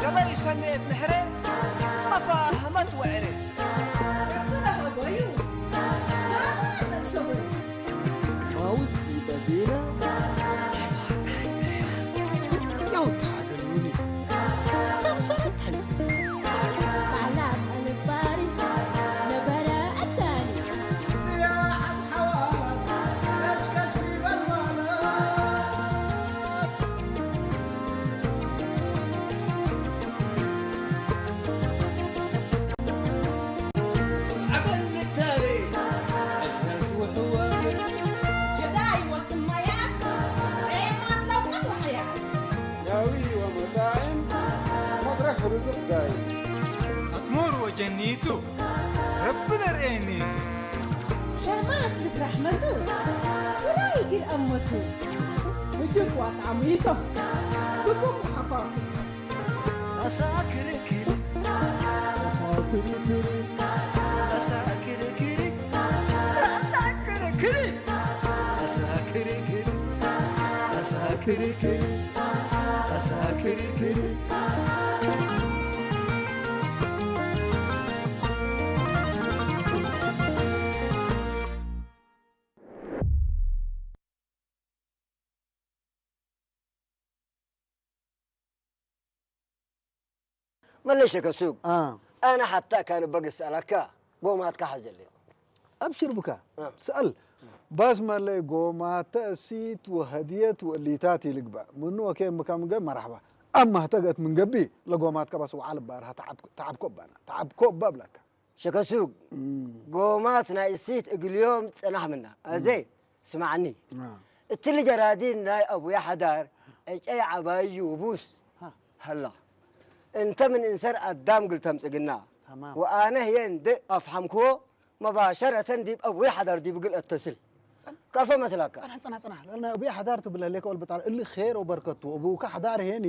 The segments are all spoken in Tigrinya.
ገበይ ሰሜት ምሕረ ኣፋህመት ወዕረ። እብለ ሀቦዩ ዋማ ጠቅሰቡ። ማውዝቲ በዲና። ለውታ ገሉኒ። ሰምሰረት ሓይሲ። ባዕላ ጠልባሪ ነበረ ኣታሊ። ስያሓት ሓዋላት ከሽከሽ ይበል ማለት። ዓበል ምታሌ ኣሽረድ ውሕዋል። ህዳይ ወስማያ ሬማት ለውቀት ወሕያ። ናዊ ወመጣዕም መድረኽ ርዝቕ ዳይ። ኣስሙር ወጀኒቱ ረቢ ነርእየኒቱ። ሸማት ልብ ራሕመቱ ስራይ ግን ኣመቱ። ህጅብ ዋጣሚቶ ድጉም ሓኳኪቶ። ኣሳክርክር ኣሳክርክር ኣሳክርክር ኣሳክርክር ኣሳክርክር ኣሳክርክር ኣሳክርክር። መለይ ሸከሱብ፣ አ። ኣነ ሓታ ካን በግስ ኣላካ ጎማትካ ሓዘለዮ። ኣብሽር ብካ፣ አ። ስኣል። ባስ መለይ ጎማተ እሲት ወሀድየት ወእሊታት ይልግበእ። ምኑ ወኬ ምካ ምገ መራሕባ። ኣማ ህተገት ምን ገቢ ለጎማትካ ባስ ወዓል ባርሃ ተዓብ-፣ ተዓብኮ ባና። ተዓብኮ ባብላካ። ሸከሱግ፣ እም። ጎማት ናይ እሲት እግልዮም ጸናሕ ምና። ኣዘ፣ እም። ስማዕኒ። አ። እትሊ ጀራዲን ናይ ኣቡያ ሓዳር፣ ዕጨይ ዓባዩ ውቡስ። ሃ። ሃላ። እንተ ምን እንሰር ኣዳም ግል ተምጽግና። ተማም። ወኣነ ህየ እንደ ኣፍሓምክዎ፣ መባሸረተን ዲብ ኣቡያ ሓዳር ዲብ ግል እተስል። ጸን-፣ ከፈ መስላካ። ጸናሕ፣ ጸናሕ፣ ጸናሕ። ለና ኣቡያ ሓዳር ትብለ ሌካ ወልበጣል። እሊ ኼር ወበርከቱ። ኣቡካ ሓዳር ሄኒ፣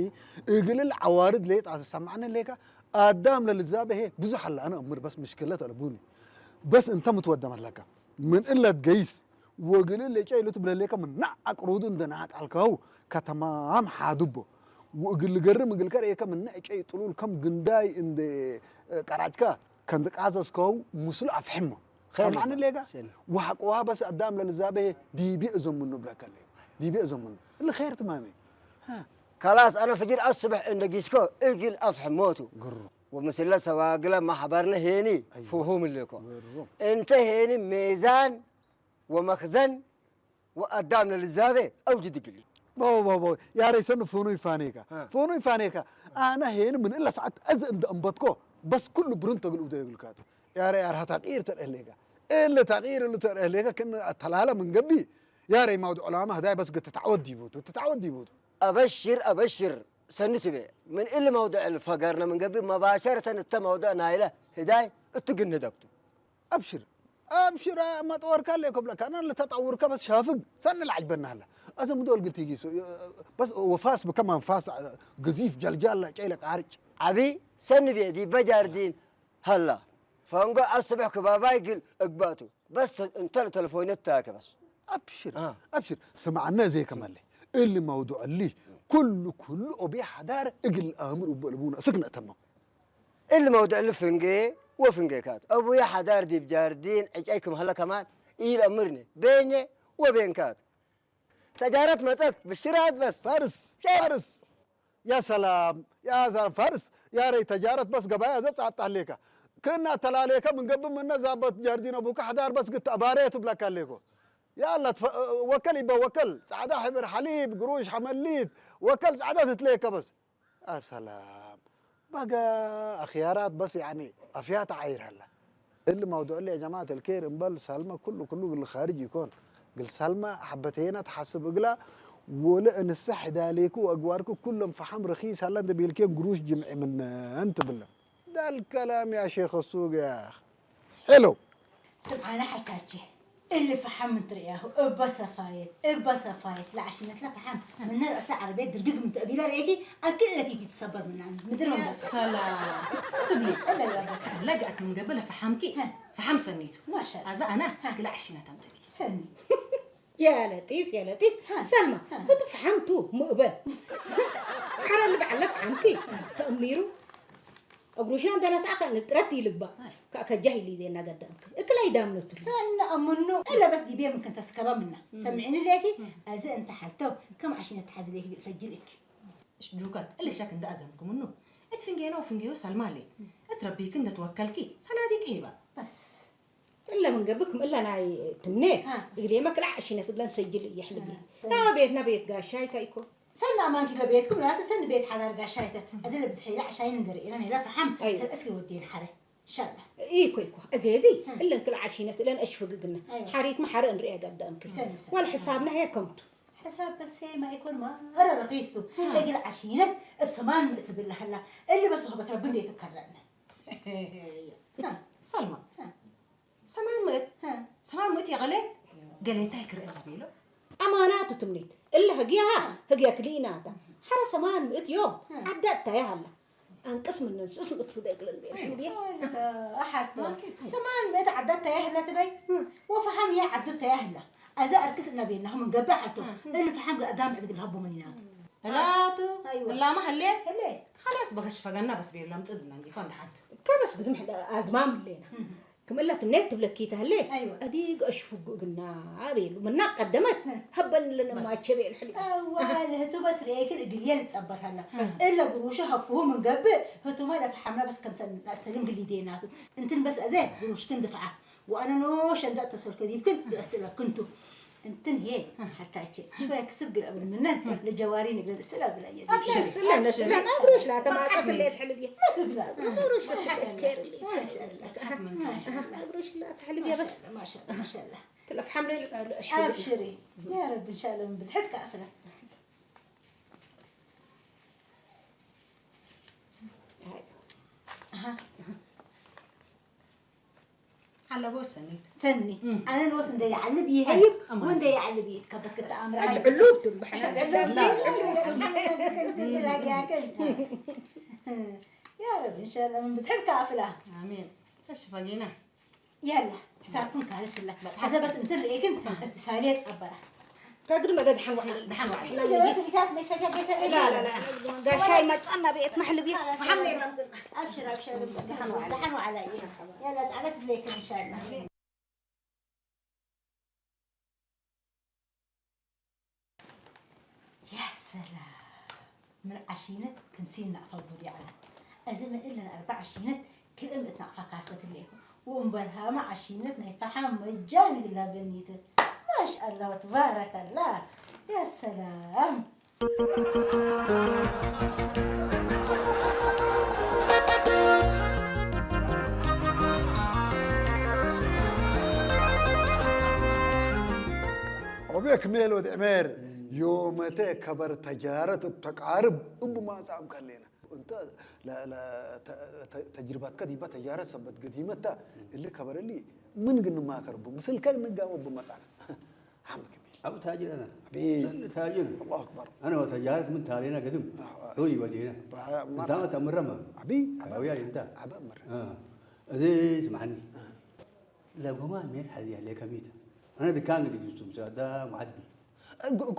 እግልል ዓዋርድ ሌጣ ሰማዕነ ሌካ። ኣዳም ለልዛበ ሄ ብዙሕ ኣላ። ኣነ እምር በስ ምሽክለት ኣለ ቡኒ። በስ እንተ ምትወደ መስላካ። ምን እለት ገይስ ወግል ለጨ ኢሉ ትብለሌከ ምን ናዕ አቅሩዱ እንደ ናቅ አልከው ከተማም ሓዱቦ ወእግል ገርም እግል ከርእየከ ምን ናዕ ጨይ ጥሉል ከም ግንዳይ እንደ ቀራጭከ ከንድ ቃዘዝከው ምስሉ አፍሕሞ። ኸይር ከማን ይባል። ሌጋ ሰል። ወሐቅዋ በስ አዳም ለልዛቤ ዲቤ እዘምኑ ብለከለ ዲቤ እዘምኑ እሊ ኸይር ትማሜ። ሀ። ካላስ አነ ፍጅር አስብሕ እንደ ጊስኮ እግል አፍሕሞቱ። ግሩ። ወምስለ ሰዋግለ ማሕበርነ ሄኒ አይዋ። ፍሁም እሌኮ። ግሩ። እንተ ሄኒ ሜዛን ወመኽዘን ወአዳም ለልዛቤ አውጅ ድግሊ። ቦ፣ ቦ፣ ቦ፣ ያሬ ሰኑ ፎኑ ይፋኔካ። አ። ፎኑ ይፋኔካ። አና ሄን ምን እለ ሰዓት አዝ እንደ አንበትኮ በስ ኩሉ ብሩን ተግልኡ ደግልካቱ። ያሬ ያር ሃታ ቂር ተረህሌካ። እለ ታቂር እሉ ተረህሌካ ክን አተላለ ምን ገቢ። ያሬ ማውድ ዑላማ ህዳይ በስ ግት ተዓወድ ዲቡቱ፣ ተዓወድ ዲቡቱ። አበሽር፣ አበሽር፣ ሰኒ ትቤ። ምን እለ መውድዕ ልፈገርነ ምን ገቢ መባሸርተን እተ መውድዕ ናይለ ህዳይ እትግን ህደግቱ። أبشر، أبشر، ما تورك اللي قبل كان اللي تطور كبس شافق سن العجب النهلة. أزم دول قلت يجي سو-، بس وفاس بكمان فاس قزيف جلجال كيلك عارج. عبي سن بيدي بجاردين. هلا. فانقو الصبح كباباي قل اقباتو. بس ت-، انت التلفون التاك بس. أبشر، آه. أبشر. سمعنا زي كمان لي. اللي موضوع اللي كل، كل أبي حدار اقل آمر وبلبونا سكنة تمام. እሊ መውድዕ እሊ ፍንጌ ወፍንጌካት። አቡየ ሓዳር ዲብ ጃርዲን ዕጨይ ክም ሀለ ከማን ኢለአምርኒ። ቤኘ ወቤንካት። ተጃረት መጸት ብሽራት በስ። ፋርስ፣ ሸ- ፋርስ። ያ ሰላም፣ ያ ሰላም ፋርስ። ያ ረይ ተጃረት በስ ገባያ ዘ ጻብጣ ሌካ። ክና ተላሌከ ምን ገብእ ምነ ዛበት ጃርዲን አቡከ ሓዳር በስ ግት አባሬ ትብለካ ሌኮ። ያላ ትፈ-፣ ወከል ይበ ወከል። ጻዕዳ ሕብር ሓሊብ፣ ግሩሽ፣ ሓመሊት። ወከል ጻዕዳ ትትሌከ በስ። ኣሰላም። በጋ ኣኽያራት በስ ያዕኒ ኣፍያት ዓይር ሀላ። اللي موضوع اللي يا جماعة الخير، امبال سلمى كله كله قال خارج يكون. قال سلمى حبتين تحسب اقلا، ولا انسح ذلك واقوارك كلهم فحم رخيص، هلا انت بيلكين قروش جمع من انت بالله. ده الكلام يا شيخ السوق يا اخي. حلو. ስምዓና ሓታቼ እሊ ፈሓም እንትርእያሁ እባ ሰፋየት እባ ሰፋየት ለዓሽነትላ ፈሓም ምነ ርእስላ ዓረብየት ድርግግ ምንትእቢላ ርእየኪ ኣክል እለፊቲ ትሰበር ምናን ምድር መንበሳ ሰላም ትብሊ ለግኣት ምንገበ ለፈሓምኪ ፈሓም ሰኒቱ ማሻ ኣዛ ኣና ግላ ዓሽነት ኣምፅሊ ሰኒ يا لطيف يا لطيف سلمى هدف حمتو مقبل حرام بعلف حمكي تأميرو أقروشان ده نسعى كان نترتي لقبا كأكجاه اللي دينا قدامك إكلا يدامنو تلو ሰኒ ኣምኑ እለ በስ ዲቤ ምንክን ተስከባ ምና ሰምዒኒ ሌኪ ኣዚ እንተ ሓልተው ከም ዓሽነት ተሓዚ ሌኪ ሰጅልክ ዱካት እሊ ሸክ እንዳ ኣዘምክምኑ እት ፍንጌና ወፍንጌዮ ሰልማ ኣለ እት ረቢክ እንደ ትወከልኪ ሰላዲክ ሄባ በስ إلا من قبلكم إلا ناي تمنيت إقلي ما كل عشينة تقلن سجل يحلبي لا بيتنا بيت قاشاي تايكو ሰኒ ኣማንኪ ለቤትኩም ላተ ሰኒ ቤት ሓዳር ጋሻይተ እዚ ለብዝሒ ላ ዓሻይን እንደርእየና ኔላ ፈሓም أيوة. ሰብ እስኪ ወዴን ሓረ ኢንሻላ إيكو إيكو أديدي إلا كل عشينة إلا أشفق قلنا أيوة. حريت ما حرق نريا قدامك سامي، سامي. ولا حسابنا هي كمت ሕሳብ በሴ ማይኮን ማረ ረኺሱ እግል ዓሽነት እብ ሰማን ምእት ልብል ሃላ እሊ በስ ወህበት ረቢ እንዴ ትከረነ ሰልማ ሰማን ምእት ሰማን ምእት የቐለ ገሌታይ ክርእና ቤሎ أمانات تمنيت إلا هجيها هجيك ليناتا حرس أمان مئة يوم عدت يا هلا أنقص من ننسس مطلوب يقلن بيه ኣሓቶ ሰማን ምእት ዓዳት ተያህላ ትበይ ወፈሓም እያ ዓዱ ተያህላ ኣዛ ኣርክስ እናቤናሁ ምንገብእ ሓልቶ እሊ ፈሓም ኣዳም ዕድግ ልሃቦ መኒናቱ ላቱ أيوة. ላማ ሃሌ ህሌ خلاص በገሽ ፈገና በስ ቤሎ ምፅድና እንዲኮ እንድሓንት كبس قدم حدا أزمام لينا كم إلا تمنيت تبلكي تهلي أيوة. أديك أشفق قلنا أبيل منا قدمت هبن لنا ما بس. تشبع الحليب እዋ ልህቱ በስ ርእየክን እግልየ ልጸበር ሃላ እለ ብሩሹ ሃብኩሁ ምን ገብእ ህቱማ ለፈሓምና በስ ከምሰ ናስተልም ግሊዴ ናቱ እንትን በስ ኣዘ ብሩሽክን ድፍዓ ወኣነ ኖ ሸንዳ ተሰልከ ዲብክን የስእለክንቱ እንትን ሄ ሓታቼ ሽወያ ክስብ ግል እብል ምነን ለጀዋሪ ንግል እስእለ ብለየ أبشر. سلم سلم أبروش لا تماطت اللي تحلبيه ትብላ أبروش بس شكر اللي ማሻአላ أبروش لا تحلبيه بس ማሻአላ ማሻአላ تلف حمل الأشفق ኣብሽሪ ያ ረቢ እንሻላ ምን ብዝሕት ከኣፍላ ኣለቦ ሰኒት ሰኒ ኣነ ንወስ እንደ ይዓልብ ይሀይብ ኣማ። ወንደ ይዓልብ ይትከበት ክትኣምራ أسعلوب تنبحنا ያ ረቢ እንሻላ ምን ብዝሕት ከኣፍላ ኣሜን እሺ ፈጊና ያላ ሕሳብኩም ካልስላ ሓዘ በስ እንትን ርእክን እትሳልየ ጸበራ كادر ما دحن وحنا ደሓን ዋዕል ጀበና ትዚታት ናይ ሰፊያ ገሰ لا لا لا قال شاي ما تعنا بيت محلبي محمد ኣብሽር ኣብሽር ደሓን ዋዕላ ደሓን ዋዕላ እዩ ያላ ጻዕዳ ትድለይክን እንሻላ يا سلام من عشينة كمسين نقفة بودي على أزمة إلا أربع عشينة كل أم اتنقفة كاسبة الليكو وأم برهامة عشينة نيفحة مجان قلها بنيته ما شاء الله وتبارك الله يا سلام ኦቤ ክሜል ወድ ዕሜር ዮመተ ከበር ተጃረት እብ ተቃርብ እብ ማጻም ከሌና እንተ ተጅርባትከ ዲባ ተጃረት ሰበት ገዲመታ እሊ ከበር እሊ ምን ግንማከር እቡ ምስልከ ንጋወ እቡ መጻና ሓምክ أبو تاجر أنا حبيبي. أنا تاجر الله اكبر أنا وتجارت من تالينا قدم هوي ودينا بها مرة. أنت ما تأمر ما حبيبي ويا أنت عبا مرة آه أزيز معني لا قوما ميت حد يا ليك ميت أنا دكان قد يجوز تمسا دا معدي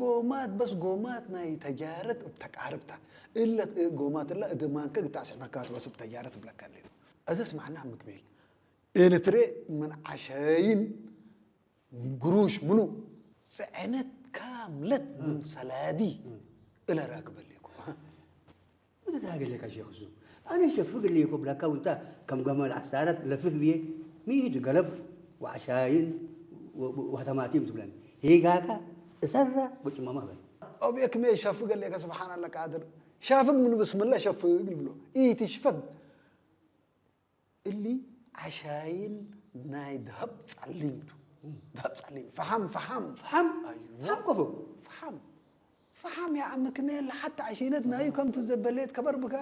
ጎማት በስ ጎማት ናይ ተጃረት እብ ተቃርብታ እለ ጎማት እለ እድማንከ ግታስሕ መካት በስ እብ ተጃረት እብለካ ኣለዩ። እዚ ስማዕና ምክሜል ኤርትሬ ምን ዓሻይን ግሩሽ ምኑ ጽዕነት ካምለት ምን ሰላዲ እለ ራክበሌኩ። متى تاجر لك يا شيخ الزو أنا شفق اللي يكون لك وأنت كم قمل عسارة لفف بيه ميت قلب وعشاين وهتماتيم تبلن هيجاكا إسرة بجمع ما بل أو بيك مي شفق اللي سبحان الله قادر شافق من بسم الله شفق اللي بلو إيه تشفق اللي عشاين ናይ ደሃብ ጸሊምቱ። ደሃብ ጸሊም። ፈሓም፣ ፈሓም። ፈሓም? ኣዩ። ፈሓም ኮፎ? ፈሓም። ፈሓም ያ ዓሚ ክሜል ሓታ ዕሽነት ናዩ ከምቲ ዘበለየት ከበር ብካ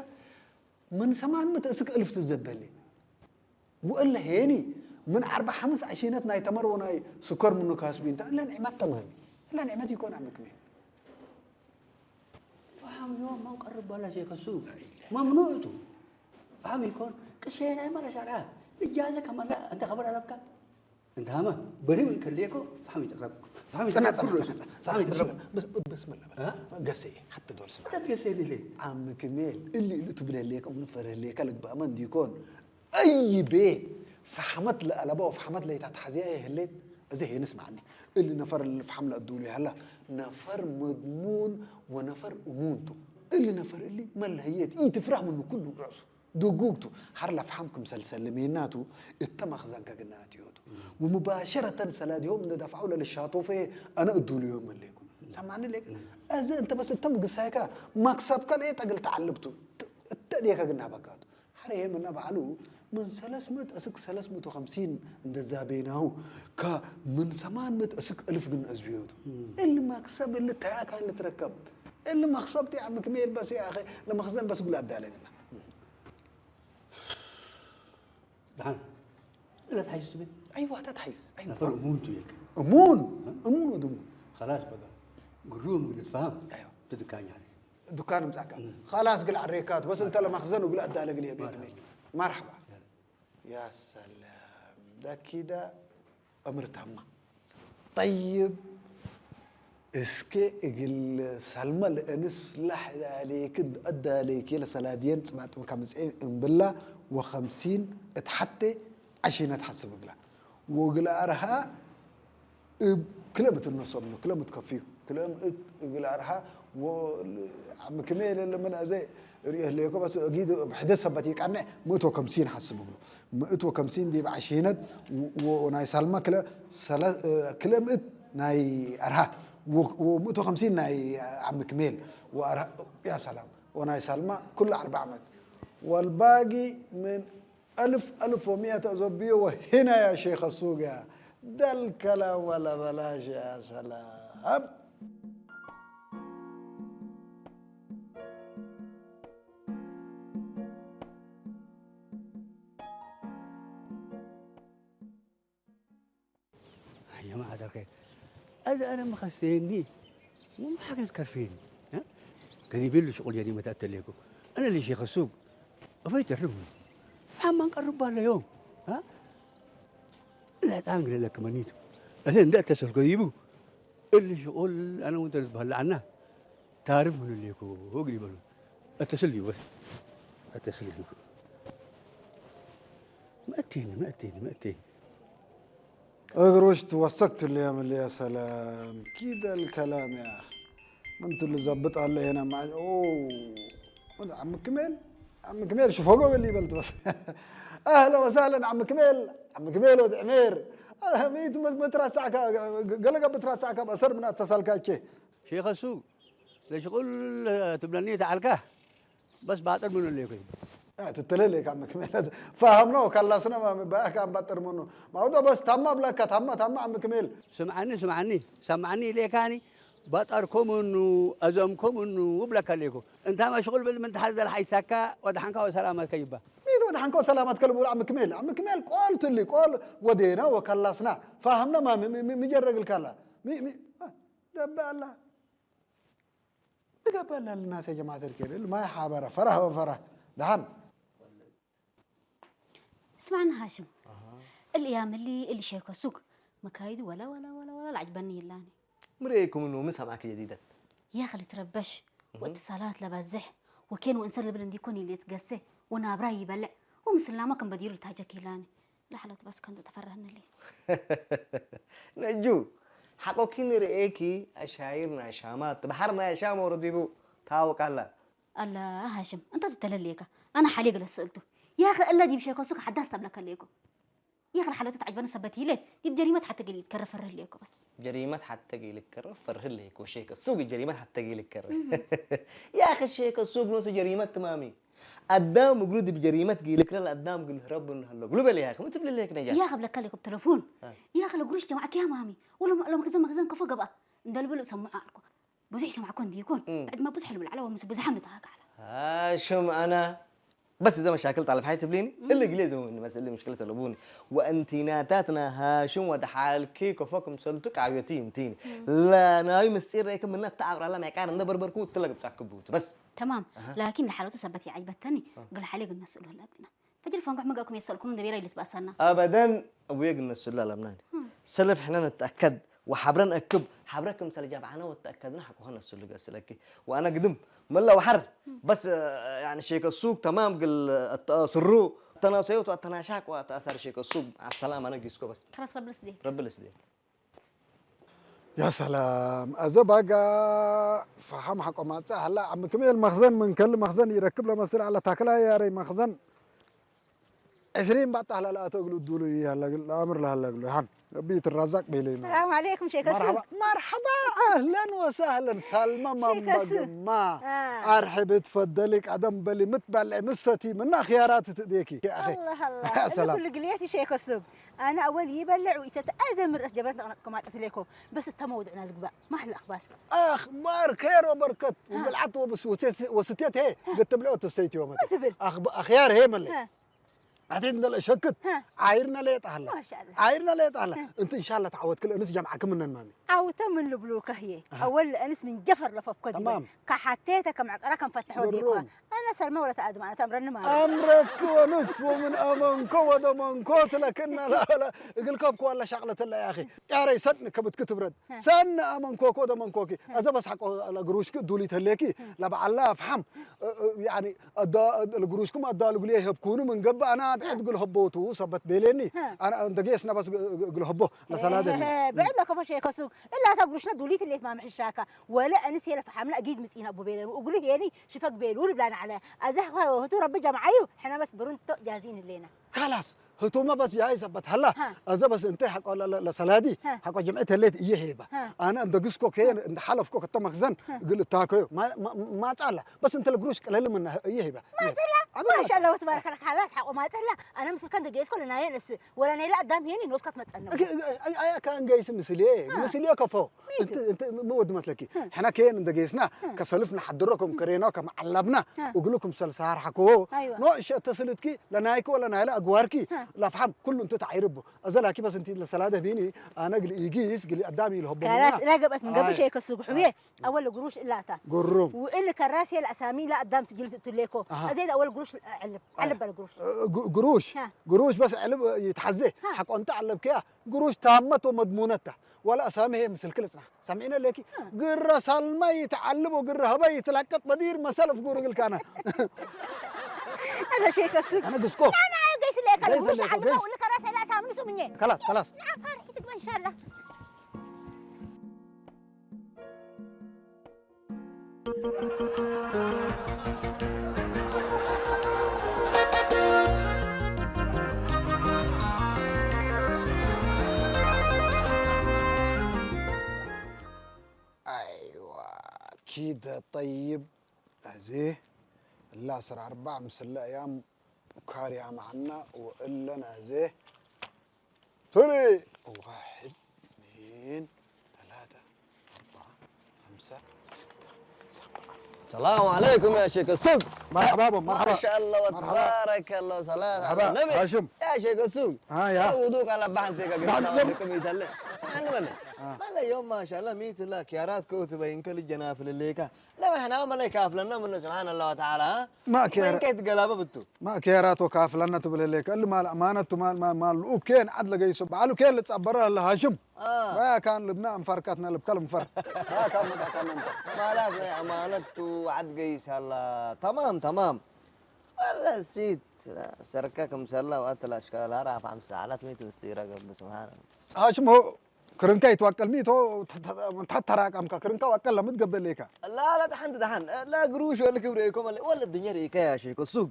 ምን ሰማን ምት እስክ እልፍት ዘበለ። ወእለ ሄኒ ምን ዓርባ ሓምስ ዕሽነት ናይ ተመርዎ ናይ ስኮር ምኑ ካስቢ እንታ እለ ንዕመት ተማን። እለ ንዕመት ይኮን ዓሚ ክሜል። ፈሓም ዮ ማን ቀርብ ባላ ሸይከሱ? መምኑዕ እቱ። ፈሓም ይኮን ቅሸና ይመለሻላ። እጃዘ ከመላ እንተ ከበር ኣለካ። እንተ ሃማ በሪው እንከልየኮ ፈሓም ይትቅረብ። ፈሓም ጽና ይትቅረብ። ጽና ጽና ጽና። ፈሓም ይትቅረብ። ብስ- ብስ- ብስምላህ። እ? ገሰ ሓቲ ዶል ስማ። ተትገሰ ንለ። ዓሚ ክሜል እሊ እሊ ትብል ህልየካ እብን ፈር ህልየካ ልግባእመ እንዲኮን። ኣይ ቤት ፈሓመት ለኣለባ ወፈሓመት ለይታ ተሓዚያ የህሌት። እዚ ሄንስ ማዕኒ እሊ ነፈር ፈሓም ለእዱሉ ያላ ነፈር መድሙን ወነፈር እሙንቱ። እሊ ነፈር እሊ መለህየት ይትፍራህ ምኑ ኩሉ ርእሱ። ድጉግቱ ሓርላ ፈሓም ክምሰል ሰልሜናቱ እተ መኽዘን ከግናት ይወቱ። ወሙባሸረተን ሰላዲሆም እንደ ደፍዓው ለልሻቶፈ ኣነ እዱሉ ዮም መለይኩ። ሰማኒ ሌክ። እዚ እንተ በስ እተም ግሳይካ ማክሳብካ ለየ ጠግል ተዓልብቱ። እተ ዴካ ግና በካቱ። ሓረ ይሄ ምና ባዕሉ ምን ሰለስ ምእት እስክ ሰለስ ምእት ወኸምሲን እንደዛ ቤናሁ ካ ምን ሰማን ምእት እስክ እልፍ ግን እዝብዮቱ። እሊ ማክሰብ እሊ ተያካ እሊ ትረከብ። እሊ መኽሰብቲ ዓሚ ክሜል በስ ያኸ ለመኽዘን በስ ጉላ ኣዳለግና። ደሓን እለ ተሓይሱ ትብል? ኣይዋ ተትሓይስ። ኣይዋ። ነፈር እሙን ትብልካ። እሙን። እሙን ወድሙ። خلاص በቃ ግሩም ግልት ፈሃም። ኣይዋ። ትድካኛ። ዱካን ምጻካ። خلاص ግል ዓሬካት ወስል ተለ መኽዘን ወግል ኣዳለግል የቤት ሜል። መርሐባ። ያ ሰላም። ዳኪዳ እምርታማ። ጠይብ እስከ እግል ሳልማ ለእንስ ላሕ ዳሌክ ኣዳሌክ ለሰላድየን ጽማጥም ከምጽኤን እምብላ ወኸምሲን እትሓቴ ዓሽነት ሓስብ እግላ። ወግል ኣርሃ እብ ክለ ምትነሶም ነው፣ ክለ ምትከፍዩ፣ ክለ ምእት እግል ኣርሃ ወ-፣ ዓሚ ክሜ ለለ ምን ኣዘ ርእየ ህለየኮ በስ እጊድ ሕደ ሰበት ይቃነ ምእት ወከምሲን ሓስብ እግሉ። ምእት ወከምሲን ዲብ ዓሽነት ወ-፣ ወ-፣ ናይ ሳልማ ክለ ሰለ-፣ ክለ ምእት ናይ ኣርሃ ወ-፣ ወምእት ወከምሲን ናይ ዓሚ ክሜል ወኣርሃ ያ ሰላም ወናይ ሳልማ ኩሉ ኣርባ ዓመት ወልባጊ ምን ألف ألف ومية ተዘብዮ وهنا يا شيخ السوق يا ده الكلام ولا بلاش يا سلام. የማዓት ኣኸ፣ እዚ ኣነ መኸሰየኒ፣ መማሓገዝ ከርፌኒ፣ እ? ከዚብ የሉ ሽቁል ጀሪመት ኣተለይኩ። ኣነ ልሼኸ ሱቅ፣ እፈይ ተርም፣ ሓማን ቀርብ ኣለዮም፣ እ? ለጣን ግለለክ መኒቱ። እዚ እንደ ተሰልኮ ይቡ፣ እሊ ሽቁል ኣነ እውን ተዝበሃል ዓና፣ ታርፍ ምን ለይኩ፣ እግሪ በሉ። ኣተስል እዩ በስ፣ ኣተስል እዩ። መእቴኒ፣ መእቴኒ፣ መእቴኒ። እግር ውሽጥ ወሰክት اللي يعمل يا سلام كده الكلام يا أخي. من تلو زبط الله هنا مع أوه. عم كميل، عم كميل شوف هو اللي يبلت بس. أهلا وسهلا عم كميل، عم كميل ود عمير. آه، ميت مت-، مترسعك، قلق بترسعك بأسر من اتصل كاكي. ሼኸ ሱቅ ለሽቁል ትብለኒ ተዓልካ በስ ባጥር ምን ለይኮ ይብል። ትትልል ኢካ ምክሜለት ፋሃምኖ ካላስነ ማሚ ባእካ ኣምባጥር ምኑ ማውዶ በስ ታማ ብላካ ታማ ታማ ምክሜል ስምዓኒ ስምዓኒ ሰምዓኒ ኢሌካኒ ባጣር ኮምኑ ኣዘም ኮምኑ ውብለካ ሌኮ እንታ መሽቁል ብል ምን ተሓዘል ሓይሳካ ወድሓንካ ወሰላመትካ ይባ ሚት ወድሓንካ ወሰላመትካ ልቡል ምክሜል ምክሜል ቆል ትሊ ቆል ወዴና ወካላስና ፋሃምና ማሚ ምጀረግልካላ ደበ ኣላ ንገባላ ልናስ ጀማዓት ልኬል ማይ ሓበረ ፈራህ ወፈራህ ደሓን اسمعنا هاشم الأيام اللي اللي شيكو سوق مكايد ولا ولا ولا ولا العجبني يلاني ምርኤኩም ነው ምን ሰማዕክ ጀዲደት يا خلي تربش واتصالات لبزح وكين وانسر لبل انديكون اللي يتقسي ونابرا يبلع ومسلنا ما كان بدير التاجك يلاني ላሕለት በስ ከምቲ ተፈረህኒ ሌት ነጁ ሓቆኪ ንርእየኪ ኣሻይር ናይ ሻማት ባሕር ናይ ሻም ወረዲቡ ታወቃላ ኣላ ሃሽም እንተ ትተለልየካ ኣነ ሓልየ ገለ ስእልቱ ያኸ እለ ዲብ ሸኮ ሱክ ሓዳስ ተብለከ ለየኮ ያኸ ሓለቱ ተዓጅበኒ ሰበት ይሌት ዲብ ጀሪመት ሓተ ገሊ ይትከረ ፈርህ ለየኮ በስ ጀሪመት ሓተ ገሊ ይትከረ ፈርህ ለየኮ ሸከ ሱግ ጀሪመት ሓተ ገሊ ይትከረ ያኸ ሸከ ሱግ ኖስ ጀሪመት ትማሚ ኣዳም እግሩ ድብ ጀሪመት ጊልክለ ኣዳም ግል ረብ እንሃሎ ግሉ በለ ያክም ትብል ለክ ነጃ። يا خبل كلي كبتلفون. يا خلي قروش جماعة يا مامي. ولا ما لما خزن مخزن كفو قبا. ندلبل سمعوا عاركو. ብዙሕ ይሰማዕኮ እንዲ ይኮን ብዕድመ ብዙሕ ልብል ዓለ ወምስ ብዙሓም ንተሃግ ዓለ ሃሽም ኣና በስ እዘ መሻክል ጣልፍ ሓይ ትብሊኒ እለ ግሌ ዘውን መስል ምሽክለት ኣለቡን ወእንቲናታትና ሃሽም ወደ ሓልኪ ከፎ ክምሰልቱ ቃብዮቲ እንቲኒ ለናዊ ምስጢር ረይክ ምና ተዓብራላ ማይቃር እንደ በርበርኩ ትለግብ ጻክቡት በስ تمام لكن لحالته ሰበት ይዓጅበተኒ ግል ሓሌ ግን መስሉ ለብና ፈጅር ፈንጓሕ መጋኩም የሰልኩም እንደ ቤላ ይልት ባሳና أبدا أبويا قلنا السلة لمنان سلف حنا نتأكد وحبرا أكب حبرا كم سلجة بعنا وتأكدنا حكو هنا السلة قاسلكي وأنا قدم ملا وحر بس آه، يعني شيك السوق تمام قل الت- سرو التناسيوت والتناشاك وتأثر شيك السوق على السلام أنا قيسكو بس خلاص رب السدي رب السدين يا سلام أزباقا فهم حق ما تسهل لا عم كميل مخزن من كل مخزن يركب له مسل على تاكلا يا ري مخزن عشرين بعد أهلا لا تقولوا دولو يا لا الأمر لا لا قولوا هان بيت الرزاق بيلي السلام عليكم شيخ السوق. مرحبا مرحبا اهلا وسهلا سلمى من شيخ السوق. بقما آه. ارحب تفضلي قدم بلي متبلع مستي من خيارات تديكي يا اخي الله الله يا سلام. كل قلياتي شيخ السوق. انا اول يبلع ويست ازم من راس جبلتنا قناتكم ما قلت لكم بس التموضعنا القباء ما احلى اخبار. اخبار خير وبركت وبلعت وبس وسيت- وستيت هي قلت بلعت وسيت يوم تبل. اخبار اخيار هي ملي ها عتيد ندل اشكت ها عايرنا ليت اهلا ما شاء الله. عايرنا ليت اهلا انت ان شاء الله تعودك لانس جمعك من المامي عاوته من البلوكه هي اول انس من جفر لفوق كدي تمام. كحتيته كم عقره كم فتحوا ديكو بالروم. انا سلمى ولا تقدم انا تمرن ما امرك ونس ومن امنكو ودمنكو لكن لا لا اقول لكم كو الله شغله الله يا اخي يا ري سن كبت كتبرد سن امنكوكو ودمنكوكي اذا بس حق القروش دولي تليكي لا بعلا افهم يعني القروشكم ادالو لي هبكونو من قبل انا بعد قول هبوتو سبت بيليني انا دقيسنا بس قول هبو لسلادني بعد ما كفى شيء كسو الا تقروشنا دولي تليت ما محشاكا ولا انس يلا فحمنا اكيد مسينا ابو بيلين وقولي هيني شفك بيلول بلان على ازح هو هتو ربي جمعيو حنا بس برنتو جاهزين لنا خلاص ህቱመ በስ ጃይ ሰበት ሀላ ሀ። እዘ በስ እንተ ሐቆ ለ- ለ- ለሰላዲ ሀ። ሐቆ ጀምዐት ህሌት እየ ሄባ ሀ። ኣነ እንደ ግስኮ ከየን እንደ ሐለፍኮ ከተመክዘን ሀ። እግል እታከዮ ማ- ማ- ማጻላ በስ እንተ ለግሩሽ ቀለል ምና እየ ሄባ ማጽላ ኣነ ማሻላ ወትባረከ ሐላስ ሐቆ ማጽላ ኣነ ምስልከ እንደ ጀስኮ ለናየን እስ ወላ ናይላ ኣዳም ሄኒ ኖስካት መጸነ አያ ካን ገይስ ምስሌ ምስሌ ከፎ እንተ እንተ ምወድ መስለኪ ሕና ከየን እንደ ገይስና ከሰልፍ ንሓድረኩም ከሬና ከመዓላብና እግልኩም ሰልሳር ሐኮ ኣይዋ። ኖ ሸተ ስልትኪ ለናይኪ ወላ ናይላ ኣግዋርኪ ሀ። ለፍሓም ኩሉ እንተ ተዓይርቡ እዘ ላኪ በስ እንቲ ለሰላደ ቢኒ ኣነ ግል ኢጊስ ግል ኣዳም ይልሆቦ ካላስ እላ ገበት ምን ገቡ ኣይ። ሸይ ከስጉ ሕውየ ኣወል ግሩሽ እላታ ግሩም ውእል ከራሴ ለኣሳሚ ለኣዳም ስጅል ትትሌኮ ኣሃ። ኣዘይ ኣወል ግሩሽ ዕልብ ዕልብ በል ግሩሽ ግ- ግሩሽ ሀ። ግሩሽ በስ ዕልብ ይትሓዜ ሀ። ሓቆንታ ኣለብክያ ግሩሽ ታመት ወመድሙነታ ወላ ኣሳሚ ሄ ምስልክልጽና ሰሚዕነ ሌኪ ግረ ሳልማ ይትዓልብ ወግረ ሀበ ይትላቀጥ በዲር መሰል ፍጉር ግልካና ኣነ ሸይ ከስጉ ኣነ ግስኮ ኣነ ገይስ ለካ ገይስ ግሩሽ ለካ ዓልባ ገይስ ውእል ከራሴ ለኣሳሚ ንሱ ምኘ خلاص خلاص ንዓፋር ሒትግባ ኢንሻላ أيوة كده طيب هذه العصر أربعة مسلا أيام كاري معنا وإلا هذه ثري واحد اثنين ثلاثة أربعة خمسة ستة سبعة السلام عليكم يا شيخ السوق مرحبا بابا مرحبا ما شاء الله مرحبا. وتبارك الله صلاة على مرحبا النبي هاشم يا شيخ السوق ها يا وضوك على بحثك نعم، نعم. قدامكم يتلع سبحان الله آه. ما لا يوم ما شاء الله ميت لا كيارات كوت بين كل الجناف الليكا لا ما احنا ما لا كافلنا منه سبحان الله وتعالى ها ما وين كيار كيت قلابه بتو ما كيارات وكافلنا تبل لك اللي مال أمانة مال ما مال أوكين عدل جيسو بعلو كين لتصبرها لهاشم اه ما كان لبناء مفركاتنا لبكل مفر ما كان مدعكنا مفر ما لا زي امانته وعد قيس هلا تمام تمام والله سيت سركك مسلا وقت الاشكال رافع مساعدات ميت مستيرة قبل سبحان الله هاشم هو ክርንካ ይትዋቀል ሚቶ ተሓተራቀምካ ክርንካ ዋቀል ለምትገበል ሌካ لا لا دحن دحن لا قروش ولا كبر يكم ولا الدنيا ريكا يا شيخ السوق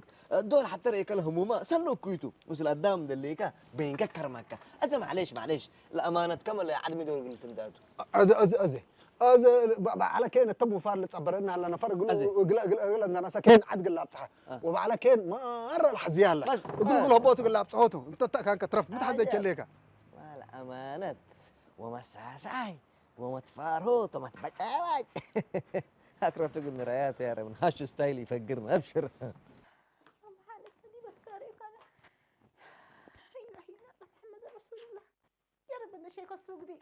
دول حتى ريكا الهمومة سنو كويتو مثل الدام دليكا بينك كرمكا أزا معليش معليش الأمانة كم اللي عدم دور قلت مداتو እዚ እዚ እዚ እዚ በ-፣ በዓለ ኬን እቶም ውፋር ልጸበረና ኣላ ነፈር እግሉ ኣዚ። እግለ፣ እግለ፣ እግለ እናነሳ ኬን ዓድ ግላ ኣብጽሐ። አ። ወበዓለ ኬን ማራ ልሓዝያ ኣላ። በስ። እግሉ አ። እግሉ ህቦቱ ግላ ኣብጽሖቱ። እንተ ተካን ከትረፍ ምትሓዘ ኣየ። ይከለካ። ማል ኣማነት ወመሳሳይ ወመትፋርሁት ወመትበጫባጭ። ኣክረቱ ግን ራያት ያረብን ሃሹ ስታይል ይፈግር መብሽር። محمد رسول الله. يا رب إن شيخ السوق دي.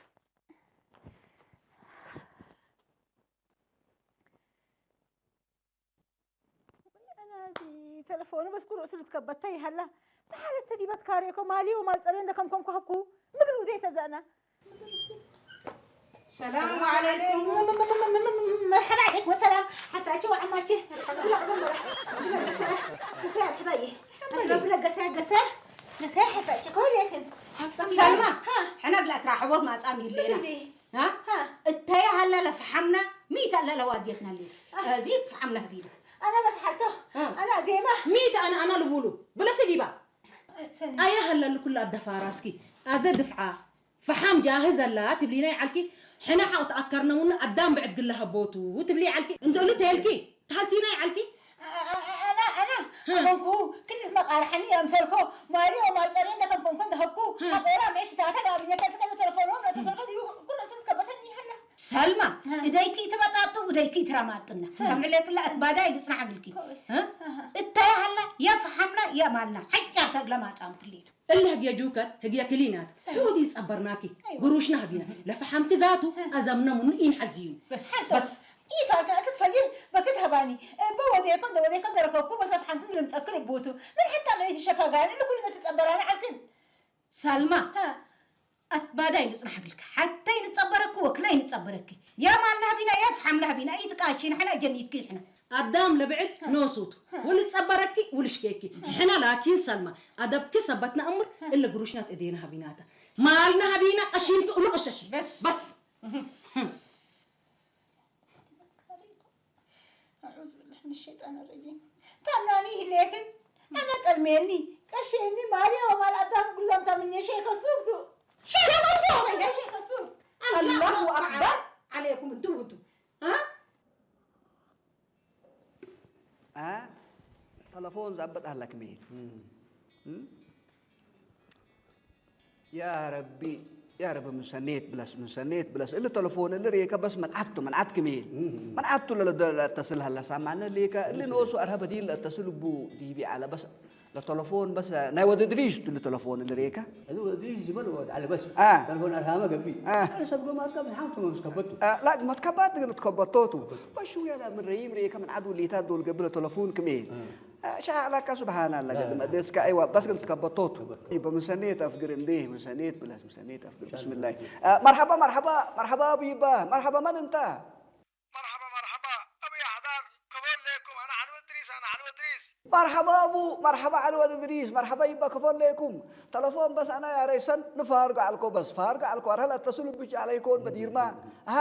أنا هذه تلفونه بس كل أسرة كبتي هلا. ما حالة تدي بتكاريكو مالي ومال ترين ده كم كم كهكو. مقلو دي تزانا. السلام عليكم. مرحبا عليكم السلام. حتى أجي وعماشي. قساء حبايي. قساء قساء. قساء حتى أجي كوريكن. ሰልማ፣ ها. ሕነግ ለእትራሕቦት ማጻም ይሌና። ها؟ ها. እተየ ሃላ ለፍሓምና፣ ሚእቲ ሃላ ለዋድየትና ሌ። አ። እዚ ፍሓምና ህቢና። أنا بس حالته. ها. أنا زيمة. ሚእቲ ኣነ ኣነ ልቡሉ። ብለሲ ዲባ። ሰኒ። ኣየ ሃላ ልኩላ ኣደፋራስኪ። ኣዘ ድፍዓ። ፈሓም ጃህዝ ኣላ ትብሊና ይዓልኪ። ሕነ ሓቕ ተኣከርነ ምኑ ኣዳም ብዕድ ግላ ሃቦቱ ትብሊ ይዓልኪ። እንተሉ ተልኪ። ተሃልቲና ይዓልኪ። ኣና ኣና ሀ። ኣመንኩ ክንድት መቃርሐኒ ኣምሰልኮ ማሊ ኦማል ጸሬ እንደ ከምኮንኮ እንደ ሀብኩ ሀ። ኣቆራ ምዕሽ ታታ ጋብኛ ከስከ ተለፎኖ ተሰልኮ ዲቡ ኩሉ ስልት ከበተኒ ይሃላ። ሰልማ፣ ሀ። እደይኪ ትመጣጡ፣ እደይኪ ትረማጥና። ሰልማ። ሰምዕለክላ እትባዳ ይልጽና ዓግልኪ። ኮስ። ሀ? ሀ። እታይ ሃላ፣ የፍሓምና፣ የማልና። ሓጫ ተግለ ማጻም ክሊዱ። እለ ህግየ ጁከት ህግየ ክሊናት ሰ- ሕውት ይጸበርናኪ። ኣይዋ። ግሩሽና ህቢና። በስ። ለፈሓምኪ ዛቱ ሀ። ኣዘምነ ምኑ ኢንሐዝዩ። በስ። ሓንቶ፣ በስ። ኢፋልከ እስክ ፈይል በክት ሀባኒ። እበ ወዴኮ እንደ ወዴኮ እንደ ረከብኩ በስ ለፈሓምክን ልምጸክን እቦቱ። ምን ሕታ መሬት ይሸፋጋኒ ልኩል እንደ ትጸበራኒ ዓልክን። ሰልማ። ሀ። ኣትባዳ ይንጽናሕ ግልካ። ሓተይ ንጸበረኩ ወክላይ ንጸበረኪ። የማልና ህቢና የፍሓምና ህቢና። ኢትቃቺ ንሕና ጀኒትኪ ንሕና። ኣዳም ለብዕድ ሀ። ኖሱቱ። ሀ። ውልጸበረኪ ውልሽኬኪ። ሀ። ሕና ላኪን ሰልማ። ኣደብኪ ሰበትና እምር ሀ። እለ ግሩሽናት እዴና ሃቢናታ። ማልና ሃቢና ቀሺንኪ ኡሉ ቀሸሽ። በስ። በስ። أعوذ بالله من الشيطان الرجيم. ታምናኒ ይህሌክን። ኣነ ጠልሜኒ። ቀሼኒ ማርያ ወማል ኣዳም ጉዛም ታምኘ ሸይከ ሱቅቱ። ሸይከ ሱቅ። ሸይከ ሱቅ። الله أكبر عليكم انتم انتم. ها؟ አ፣ ተለፎን ዛበጥ ሃላ ክሜል። እም። እም? ያ ረቢ፣ ያ ረቢ፣ ምሰኔት ብለስ፣ ምሰኔት ብለስ። እሊ ተለፎን እሊ ሬከ በስ መልዓቱ፣ መልዓት ክሜል። እም። መልዓቱ ለለ-፣ ለተስል ሃላ ሳማነ ሌከ፣ እሊ እም። ኖሱ ኣርሀ በዲል ለተስል ቡ ዲቢ ዓለ በስ። ለተለፎን በስ ናይ ወድ እድሪስ ቱ ለተለፎን ለሬካ። እዚ ወድ እድሪስ ዝበል ወድ ዓለ በስ። አ። ተለፎን ኣርሃመ ገቢ። አ። ኣነ ሰብ ገማትካ ብዝሓም ተመምስ ከበቱ። አ፣ ላ ግመት ከባት ግን ትከበቶቱ። ከበቱ። በሹ ያላ ምን ረይም ሬካ ምን ዓዱ ሌታ ዶል ገቢ ለተለፎን ክሜ። አ። አ፣ ሻዕላካ ሱብሃናላ ላ፣ ገድ ላ። መደስካ ኣይዋ በስ ግን ትከበቶቱ። ከበቱ። ይበምሰኔ ተፍግር እንዴ፣ ምሰኔት ብለስ ምሰኔት ተፍግር። ሻላ። ብስምላህ። አ፣ መርሐባ፣ መርሐባ፣ መርሐባ ቢባ፣ መርሐባ መን እንታ? መርሐባ መርሐባ። አቡ ያሕዳር ከፎ ለይኩም። አነ ዐልወ እድሪስ፣ አነ ዐልወ እድሪስ። መርሐባ አቡ፣ መርሐባ ዐልወ እድሪስ፣ መርሐባ ይባ ከፎ ለይኩም። ተለፎን በስ አነ ያረይሰን ንፋርጎ ዐልኮ በስ፣ ፋርጎ ዐልኮ። አርሀ ለአተስሉ ብቻ ዐለይኮን በዲርማ። አሃ፣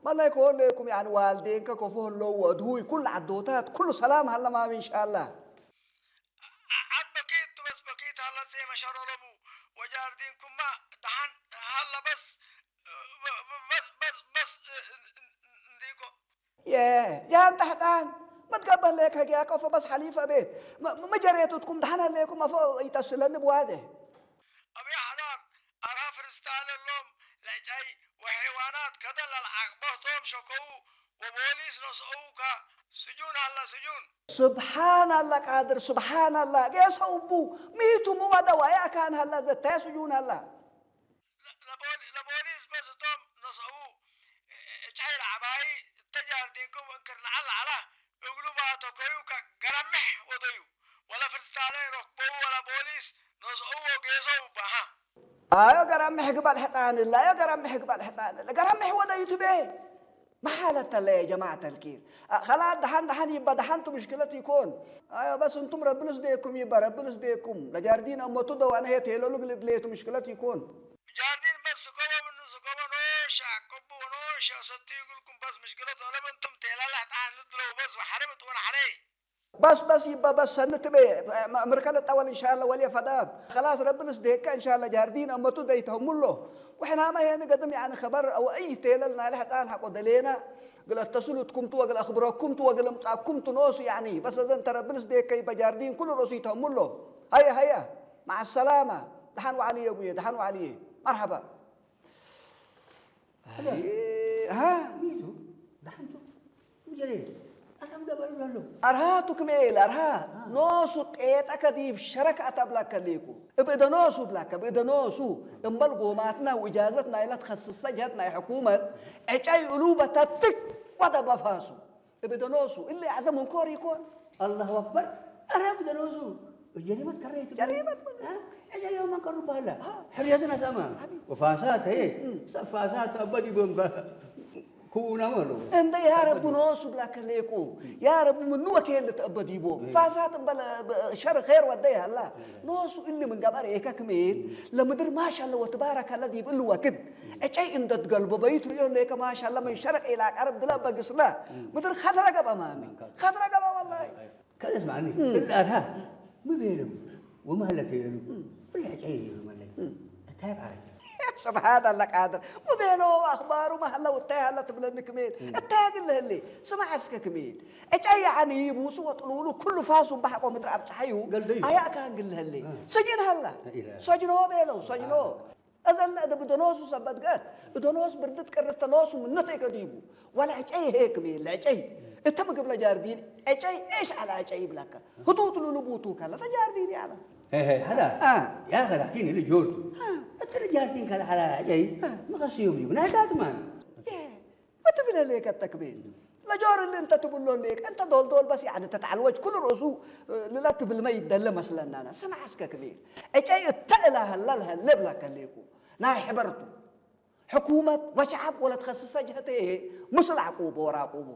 መላይ ከፎ ለይኩም ያኒ ዋልዴንከ ከፎ ህለው ወድሁይ ኩሉ ዐዶታት ኩሉ ሰላም ሀለማም ኢንሻአላህ። ዐድ በኪት በስ በኪት ሀለ ሴመ ሸሮለቡ ወጃርዲንኩማ ደሐን ሀለ በስ በስ በስ በስ እንዲኮ። የ፣ ያን ጠሕጣን መትገበህ ለከ ህግያ ከፎ በስ ሐሊፈ ቤት። መ-፣ መ-፣ መጀሬቱትኩም ደሐን ሀሌኩም አፎ ይጠስለኒ ብዋዴ። አብያ ሐዳር አራ ፍርስታለ ሎም ለዕጫይ ወሐይዋናት ከደን ለልዓቅበህቶም ሸከዉ ወቦሊስ ነስአውካ ስጁን ሀላ ስጁን። ሱብሓናላ ቃድር፣ ሱብሓናላ። ጌሰ እቡ ሚቱ ምወደ ዋይ አካን ሀላ ዘተ ስጁን ሀላ። ለቦሊ-፣ ለቦሊስ በስ እቶም ነስአዉ ዕጫይ ለዐባይ እተ ጃርዲንኩም እንክር ለዐል ዐላ እግሉ ባተኮዩ ከገረምሕ ወደዩ። ወለ ፍርስታለ ረክበው ወለ ቦሊስ ነስአው ወጌሰው በሃ። አዮ ገረምሕ ግበል ሕጣንለ፣ አዮ ገረምሕ ግበል ሕጣንለ። ገረምሕ ወደዩ ትቤ። መሓለተለ ያ ጀማዓተል ኪር። አ፣ ኸላ ደሓን ደሓን ይባ ደሓንቱ ምሽክለት ይኮን። አዮ በስ እንቱም ረቢ ልስዴኩም ይባ ረቢ ልስዴኩም። ለጃርዲን አመቱ ደዋነ ሄ ቴሎሉ ግልድሌቱ ምሽክለት ይኮን። ጃርዲን በስ ስኮቦ ምን ስኮቦ ኖሻ፣ ቆቡ ኖሻ ሰቱ ይግልኩም በስ ምሽክለት ወለ በንቱም ቴላላ ሕጣን ልድለው በስ ወሐረ ምጥወን ሐረ። بس بس يبا بس سنت بي. أمريكا للطول إن شاء الله ولي فداب. خلاص رب الصديق إن شاء الله جاردين أمتو ديتهم الله. وإحنا ما هي نقدم يعني خبر أو أي تيلل نالح تان حقو دلينا. قل اتصلوا تكمتوا وقل أخبركم تو وقل أمتاكم تنوس يعني. بس إذا أنت رب الصديق كي بجاردين كل رؤوسي تهم الله. هيا هيا. مع السلامة. دحن وعلي يا أبوي، دحن وعلي. مرحبا. ሃ? ሚቱ፣ ደሓንቱ፣ ምጀሬ፣ ኣታም ገበሉ ኣሎ። ኣርሃቱ ክምኤል፣ ኣርሃ፣ ኖሱ ጤጠ ከዲብ ሸረክ ኣታ ብላከ ሌኩ። እብ እደ ኖሱ ብላከ፣ እብ እደ ኖሱ። እምበል ጎማትና ውእጃዘት ናይለ ትኸስሰ ጀት ናይ ሕኩመት፣ ዕጨይ እሉ በተትክ ወደ በፋሱ። እብ እደ ኖሱ፣ እሊ ኣዘ መንኮር ይኮን? ኣላሁ ኣክበር። ኣረ እብ እደ ኖሱ። ጀሪመት ከረይቱ። ጀሪመት ምን? አ? እጀ የውመን ቀሩ በሃላ። አ። ሕርየትን ኣሳማ። አሚን። ወፋሳት፣ ሄ። እም። ሰብ ፋሳት ኣበድ ይቦም በ-፣ ክውና ማለት ነው። እንደ ያ ረቡ ኖሱ ብላ ከሌኩ። ያ ረቡ ምኑ ወኬል ተአበድ ይቦም። እም። ፋሳት እምበለ በ-፣ ሸር ኼር ወደ ያላ። እም። ኖሱ እሊ ምን ገባር ኤከ ክሜል። እም። ለምድር ማሻአላ ወተባረከ ለዚ ብሉ ወክድ። እጨይ እንደ ትገልቦ በይት ርእዮ ሌከ ማሻአላ ምን ሸረቅ ኢላ ቀረብ ድለ በግስና። እም። ምድር ኸድረ ገባ ማሚ። እም። ኸድረ ገባ ወላሂ። ከደስ ማኒ እም። እላታ ምቤልም ወማለተ ይሉ እም። ብላ ጨይ ይሉ ማለት እም። እንታይ ባረክ። سبحان الله قادر። وبينه أخبار ما هلا وتاي هلا تبلن كميل. እም። እታይ ግልህሊ። ስማዕ እስከ ክሜል። እጨይ ያኒ ይቡሱ ወጥሉሉ ኩሉ ፋሱ ባሕቆ ምድር ኣብ ፀሓዩ። ገልደዩ። ኣያ ካን ግልህሊ። እም። ሰጅን ሃላ። ኢላ። ሰጅኖ ቤለው፣ ሰጅኖ። ኣላ። እዘን እደ ብደኖሱ ሰበት ገት። እደኖስ ብርድት ቅርተ ኖሱ ምነተ ከዲቡ። ወላ ዕጨይ ሄክም የለ ዕጨይ። እተ ምግብ ለጃርዲን ዕጨይ እሽ ዓላ ዕጨይ ይብለካ። ህቱት ሉሉ ቡቱ ከለ ተጃርዲን ያለ። ሄ ሄ፣ ሀላ። አ። ያ ከላኪን ልጆርቱ። አ። እተ ልጃርዲን ከለ ሀላ ዕጨይ። አ። መኸስዮም ዲቡ። ናይ ዳትማን። የ። ወትብለ ሌከ ተክቤል። ለጆር እሊ እንተ ትብሎ ሌክ፣ እንተ ዶልዶል በስ ያዕኒ ተትዓልወጅ ኩሉ ርእሱ፣ እ፣ ልላ ትብልመ ይደለ መስለናና። ስማዕ እስከ ክቤል። ዕጨይ እተ እላ ሀላ ለሀለ ብላከ ሌኩ። ናይ ሕበርቱ። ሕኩመት ወሸዓብ ወለትኸስሰ ጀህተ ምስል ዓቁቦ ወራቁቦ።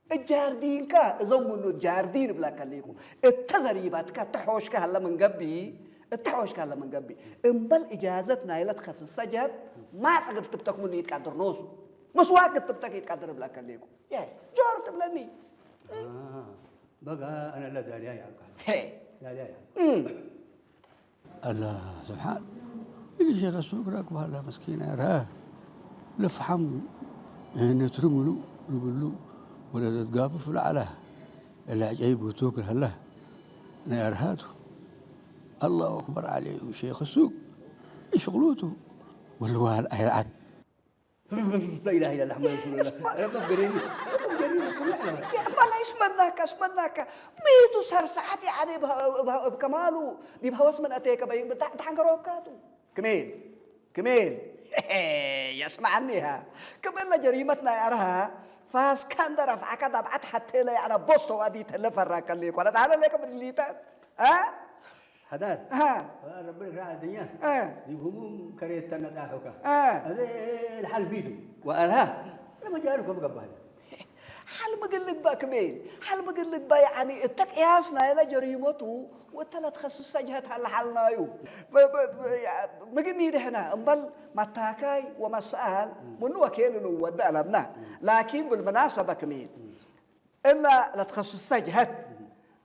እጃርዲንካ እዞም ምኑ ጃርዲን ብላከ ሌኩ። እተ ዘሪባትካ እተ ሖሽካ ሀለ መንገቢ፣ እተ ሖሽካ ሀለ መንገቢ። እምበል እጃዘት ናይለ ትኸስሰ ጀህት ማጽ ግትብተክ ምኑ ይትቃድር ኖሱ። መስዋዕት ግትብተክ ይትቃድር ብላከ ሌኩ። የ፣ ጆር ትብለኒ። አ፣ በጋ ኣነ ለዳልያ ያልካ። ሄ። ዳልያ ያልካ። እም። ኣላ ስብሓን። ኢሉ ሸይኽ ሱቅ ራክ በሃላ መስኪና ራ። ለፍሓም ነትሪ ምሉእ ልብሉ ወለ ዘትጋፍፍ ለዓላ። እላ ጨይ ብቱክ ለላ። ናይ ኣርሃቱ። ኣላሁ ኣክበር ዓለዩ ሸይኽ ሱቅ። ሽቕሉቱ። ወልዋል ኣይርዓት። لا إله إلا الله محمد رسول الله. اسمع. ربك قريب. ربك قريب. اسمع. يا أخي، والله إيش مناك، إيش مناك؟ ميتو صار ساعات يعني بها-، بها-، بكمالو، دي بهوس من أتيك بين بتاع، بتاع قروب كاتو. كميل، كميل. يسمعني ها. كميل لا جريمتنا يا أرها. فاس كان ده رفعك ده بعد حتى لا يعني بوستو أدي تلفر راك اللي كنا تعالى لك بالليتات. ها؟ ሓዳር። ሃ። ረቢ ርግራ ኣድኛ። እ። ዲብ ህሙም ከሬት ተነጣሑካ። እ። ኣዘ ልሓል ቢቱ ወኣርሃ ለመጃሉ ከም ገባህ። ሓል ምግልግባ ክሜል፣ ሓል ምግልግባ ያዓኒ እተ ቅያስ ናይለ ጀሪመቱ ወእተ ለትኸስሰ ጀህት ሃለ ሓልናዩ። በ-፣ በ-፣ በ-፣ ያ-፣ ምግኒ ድሕና እምበል መታካይ ወመስኣል ምኑ ወኬን ንወደ ኣለምና። ላኪን ብልመናሰበ ክሜል እላ ለትኸስሰ ጀህት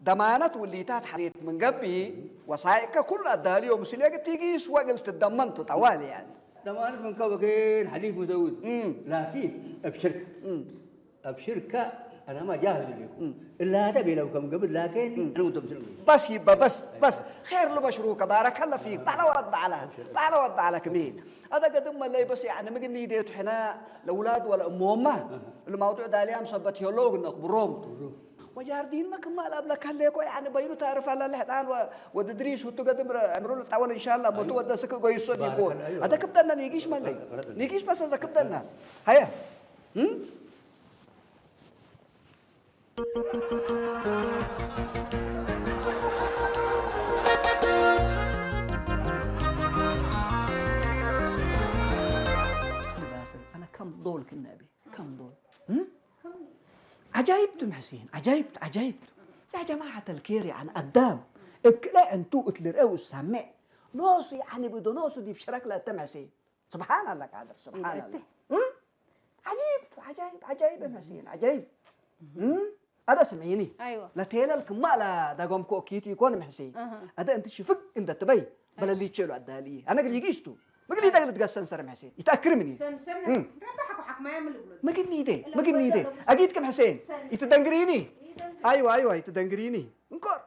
ደማነት ውሊታት ሐሬት ምን ገብእ፣ ወሳይቀ ኩሉ አዳልዮ ምስሌ ግቲጊስ ወእግል ትደመንቱ ጠዋል ያኒ። ደማነት ምን ከበኬን ሐሊፍ ሙዘውድ። እም። ላኪን እብ ሽርክ። እም። እብ ሽርካ አናማ ጃህዝ ሌኩ። እም። እላተ ቤለው ከም ገብእ ላኪን እም። አነ ውደም ሽርክ። በስ ይበ በስ፣ በስ። ኸይር ልበሽሩከ ባረከለ ፊክ። በዕለ ወድ በዕለ። በዕለ ወድ በዕለ ክሜን። አደ ገድም መለይ በስ ያኒ ምግኒ ዴቱ ሕነ ለውላድ ወለ እሞማ። እህ። እሊ መውዱዕ ዳልያም ሰበት ዮሎግ ነኽብሮም። ክብሮም። ወጃርዲን መክማል አብለካ ሌኮ ያኒ በይኑ ታርፍ አላ ልሕጣን ወ-፣ ወድ ድሪስ ሁቱ ገድም ረ-፣ ዕምሩ ልጣወል እንሻላ ሞቱ አዩ። ወደ ስክ ጎይሶ ዲጎ። ባረከላ አዩ። አደ ክብደና ኒጊሽ መለይ። ባረከላ። ኒጊሽ በሰ ዘክብደና። ሀያ። እም? ኣነ ከም ዶል ክነቢ፣ ከም ዶል። እም? ዓጃይብ ትም ሕሴን፣ ዓጃይብ፣ ዓጃይብ። ያ ጀማዓተል ኬር፣ ያኒ ኣዳም እብ ክልኤ ዕንቱ እት ልርኤ ወሳሜዕ ኖሱ፣ ያኒ ብዶ ኖሱ ዲብ ሸረክ ለእተም ሕሴን። ስብሓን ኣላ ቃድር፣ ስብሓን ኣላ። እም? ዓጂብ፣ ዓጃይብ፣ ዓጃይብ እም ሕሴን፣ ዓጃይብ። እም? ኣደ ስምዒኒ ኣይዋ ለቴለል ክማ ላ ዳጎም ኮኪት ይኮን ምሕሲ ኣሃ። ኣደ እንት ሽፍግ እንደ ትበይ በለሊቸ ሎ ኣዳሊ ኣነ ግል ይጊስቱ ምግል ይደግል ትገሰን ሰር ምሕሲ ይታክርምኒ ሰምሰም እም። ረባሕ እኮ ሓክማያ ምን ልብሎ ምግኒደ ምግኒደ ኣጊትክም ሕሴን ይትደንግሪኒ ኣይዋ ኣይዋ ይትደንግሪኒ እንኮር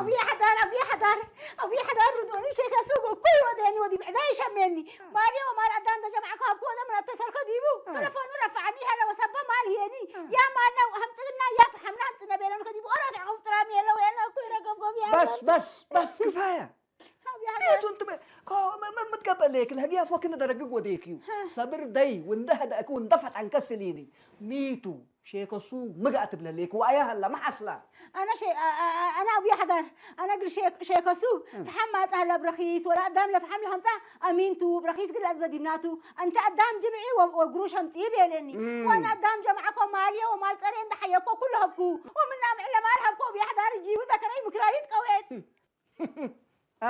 أبي حدار أبي حدار أبي حدار ردوني شيخ سوق كل وديني ودي بعداي شميني ماريا ومال أدام ده جمعك هبكو ده من التسركو ديبو تلفون رفعني هلا وسبا مال هيني يا مالنا وهم تغنى يا فحمنا هم تنبيلنا كديبو أرد عقوب ترامي يلا ويلا كل رقم قوم يا በስ በስ በስ ክፋያ أبي حدار ቱ እንት ምትገበለክ ለህግያ ፎክን ደረግግ ወደክ እዩ ሰብር ደይ ወንደ ህደእክ ወንደ ፈጣንከ ስሊኒ ሚቱ ሼከሱ ምግኣ ትብለሌክ ዋያ ሀላ መሓስላ أنا شيء أنا أبي حدار أنا قل شيء شيء كسو فحم ما تهلا برخيص ولا أدام لفحم لهم تا أمينتو برخيص قل أزبد ديناتو أنت أدام جمعي وقروش هم تيب يلني وأنا أدام جمعكم مالي ومال ترين ده حيكو كل هبكو ومن نام إلا مال هبكو أبي حدار جيبو ذكري مكرايت قويت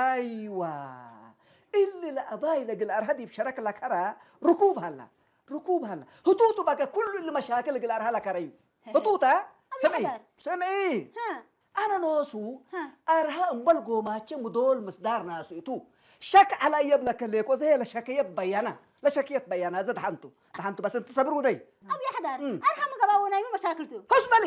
ኣይዋ እሊ ለኣባይ ለግል ኣርሃ ዲብ ሸረክ ለከራ ርኩብ ሃላ ርኩብ ሃላ ህቱቱ በከ ኩሉ እሊ መሻክል እግል ኣርሃ ለከረዩ ህቱታ ስምዒ ሓዳር። ስምዒ ها ኣነ ኖሱ ها ኣርሃ እምበል ጎማቸ ምዶል ምስዳር ናሱ እቱ ሸክ ዓላ የብለከ ሌኮ ዘሄ ለሸከየት በያና ለሸከየት በያና ዘ ድሓንቱ ድሓንቱ በስ እንቲ ሰብር ውደይ أبي حدار مم. أرحم قبا ونايمو مشاكلتو ኮስ በሊ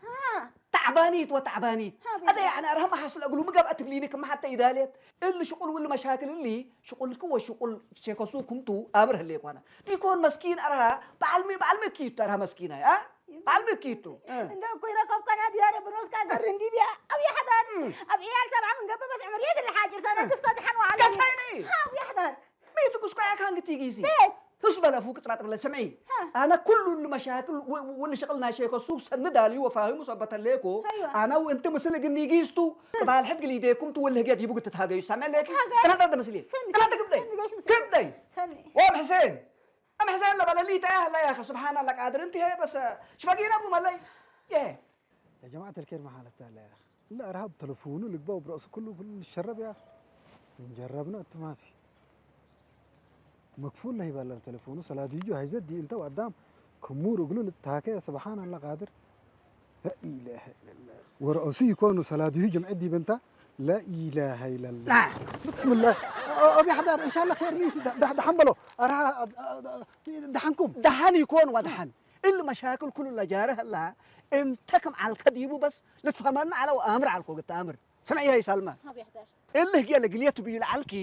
ها ተዕባኒት ወተዕባኒት ها ኣደ ያዕኒ ኣርሃ መሓስለ እግሉ ምግብ ኣትብሊኒ ክመሓተ ይዳልየት እሊ ሽቁል ውሊ መሻክል እሊ ሽቁልክ ወሽቁል ሸከሱ ኩምቱ ኣምር ህለ ይኮና ዲኮን መስኪን ኣርሃ በዓልሚ በዓልሚ እኪቱ ኣርሃ መስኪና ያ በዓልሚ እኪቱ እንደ እኮ ይረከብ ከና ዲያረ ብኖስ ካገር እንዲ ቢያ أبي حدار أبي عيال سبعة من قبل بس عمر يقل حاجر ثاني قصة دحن وعلى كسيني. ها أبي حدار ቤቱ ክስኳ ያካ እንግቲ ጊዜ ቤት ህሱ በለፉ ክጽባጥ ብለ ስምዒ ها ኣነ ኩሉ ንመሻክል ውልሽቕል ናሸ ከሱ ሰኒ ዳልዩ ወፋሂሙ ሰበተለኮ أيوة. ኣነ እንቲ ምስል እግኒ ጊስቱ ቅባል ሕድ ግሊዴኩም ትውልህ ገድ ይቡግ ትትሃገዩ ሰምዕ ለኪ ትሃገዩ። ጥናተ ምስል سن ጥናተ ክብደይ سن قاش مسوي. ክብደይ سن ወም ሕሴን እም ሕሴን ለበለሊ ተያ ላ ያኸ ስብሓና ለቃድር እንቲ ሄ በሰ ሽፈጊና ቡ መለይ የ يا جماعة الخير ما حالتها لا يا أخي. لا إرهاب تلفونه لقبه برأسه كله في الشرب يا أخي. من جربنا أنت ما في. مقفول له يبقى لنا تلفونه صلاة يجو هاي زد دي أنت وقدام كمور وقلوا للتاكي سبحان الله قادر. لا إله إلا الله. ورأسه يكون صلاة يجو معدي بنتا لا إله إلا الله. بسم الله. أبي حدار إن شاء الله خير ميت ده حنبلو أرها ده حنكم. ደሓን ይኮን ወድሓን እሊ መሻክል ኩሉ ለጃርህ ኣላ እንተ ከም ዓልከ ዲቡ በስ ልትፈመና ዓለ ወኣምር ዓልኮ ግተኣምር ስምዒ ሀይ ሳልማ أبي حدار እሊ ህግየ ለግልየቱ ብዩ ለዓልኪ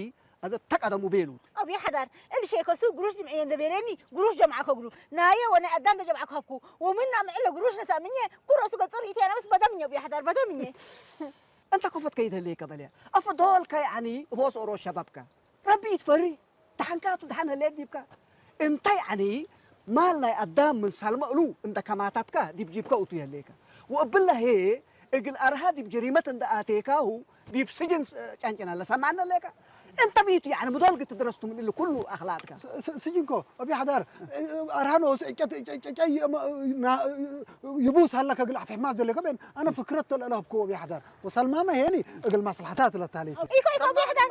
ኣዘ ተቀደሙ ቤሉ أبي حدار الشيء كسو قروش جمعية دبيرني قروش جمعة كقرو نايا وانا أدام ده جمعة كقو ومنا معلة قروش نسامنيه قروش قد صريتي أنا بس بدمني أبي حدار بدمني እንተ ኮፈት ከይደለየ ከበለያ ኣፈ ዶልካ ያኒ ቦስ ኦሮ ሸባብካ ረቢ ይትፈሪ ደሓንካቱ ደሓን ህሌት ዲብካ እንታይ ዓኒ ማል ናይ ኣዳም ምን ሳልመእሉ እንደ ከማታትካ ዲብ ጂብካ እቱ የሌካ ወእብላሄ እግል ኣርሃ ዲብ ጀሪመት እንደ ኣቴካሁ ዲብ ስጅን ጫንጭና ለሰማዕና ሌካ እንተ ቢቱ ያዕኒ ምዶል ግትድረስቱ ምን እሊ ኩሉ ኣኽላጥካ ስጅንኮ እቢ ሓዳር ኣርሃኖስ ይቡስ ሃላ ከግል ኣፍሕማ ዘለካ ቤን ኣነ ፍክረት ተልእለ ህብኮ እቢ ሓዳር ወሰልማመ ሄኒ እግል ማስላሓታት ለታሌት إيكو إيكو بيحضر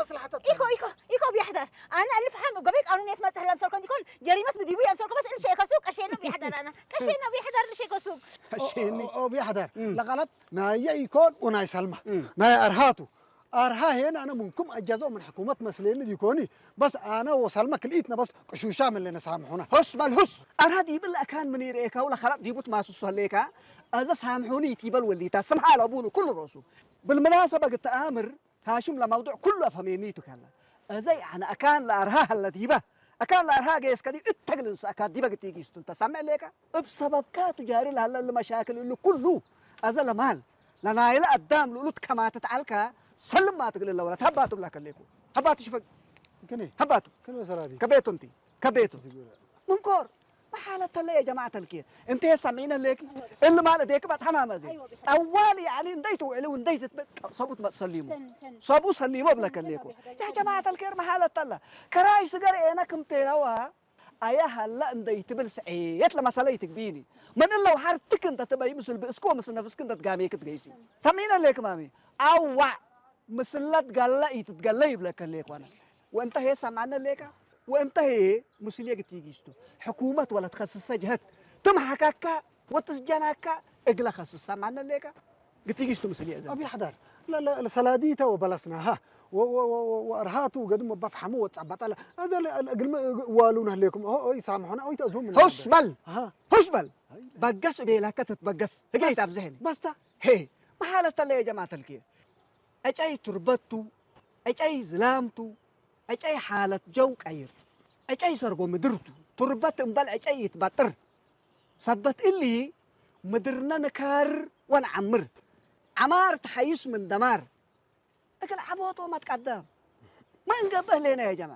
إيكو إيكو إيكو بيحضر أنا اللي فهم قبيك قانون يتمت هلا مسركون ديكون جريمة بديبو يا مسركون بس إن شيء كسوق أشينا بيحضر أنا كشينا بيحضر إن شيء كسوق እቢ ሓዳር ለቓላት ናይ ኢኮን ወናይ ሰልማ ናይ ኣርሃቱ ኣርሃ ሄን ኣነ ምንኩም ኣጃዞ ምን ሕኩመት መስሌኒ ዲኮኒ በስ ኣነ ወሰልማ ክልኢትና በስ ቅሹሻ መለነ ሳምሑና ሁስ በል ሁስ ኣርሃ ዲብል ኣካን ምን ይርእየካ ውላ ኸላጥ ዲቡት ማስሱ ሀሌካ ኣዘ ሳምሑኒ ይቲበል ወሊታ ስምሓ ለቡኑ ኩሉ ሮሱ ብልምናሰበ ግተኣምር ሃሽም ለመውዱዕ ኩሉ ኣፈሜኒቱ ከላ እዘ ያዕኒ ኣካን ለኣርሃ ሀለ ዲባ ኣካን ለኣርሃ ገየስከ ዲብ እተግል እንስኣካ ዲበ ግትጊስቱ እንተ ሳምዕ ሌካ እብ ሰበብካ ቱጃሪ ለሀለ ለመሻክል እሉ ኩሉ ኣዘ ለማል ለናይለ ኣዳም ልኡሉት ከማተት ዐልካ ሰልም ማ ትግል ለወለት ሀባቱ ብላ ከሌኩ ሀባቱ ሽፈግ ክኔ ሀባቱ ክኔ ሰራዲ ከቤቱ እንቲ ከቤቱ ምንኮር መሓለት ተለ የጀማዓት ኣልኪር እንተ ሰሚዕነ ሌኪ እል ማለት ዴክ በጣም አመዚ ጠዋል ያኒ እንደይ ትውዕሊ እንደይ ትትበ ሰቡት ሰሊሙ سن سن ሰቡ ሰሊሙ ብለከ ሌኩ ያ ጀማዓት ኣልኪር መሓለት ተለ ከራይ ስገር ኤነ ክምቴናዋ ኣያ ሃላ እንደይ ትብል ስዔት ለመሰለ ይትግቢኒ ምን እለው ሓርትክ እንተ ትበይ ምስል ብእስኮ ምስል ነፍስክ እንተ ትጋሜ ክትገይሲ ሰሚዕነ ሌክ ማሚ ኣዋዕ ምስለት ጋላ ኢትትገለ ይብለከ ሌክ ዋና ወእንተ ሄ ሰማነ ሌካ ወእንተ ሄ ሙስሌ ግትይጊስቱ ሕኩመት ወለ ትኸስሰ ጅሀት ትምሓካካ ወትስጀናካ እግለኸ ስሳ ማነሌካ ግትጊስቱ ምስል እየ ዘንተ أبي حدار. لا لا لا، سلاديته وبلسناها. و و و و وأرهاته قد ما بفهمه وتصعبط على هذا ال- ال- قل ما والونا لكم. هو هو يسامحونا أو يتأذون من هوس هذا. بل ها. هوس بل هاي لا. በገስ ቤላከ ትትበገስ ህገይት بس- ኣብዝህኒ بس تا. ሄ መሓለት ተለ የጀማተልክ ዕጨይ ቱርበቱ ዕጨይ ዝላምቱ ዕጨይ ሓለት ጀው ቀይር ዕጨይ ሰርጎ ምድርቱ ቱርበት እምበል ዕጨይ ይትበጥር ሰበት እሊ ምድርነ ንካር ወንዓምር ዓማር ተሓይስ ምን ደማር እክል ዓቦቶ መትቀደም ምን ገብህ ሌና የጀማ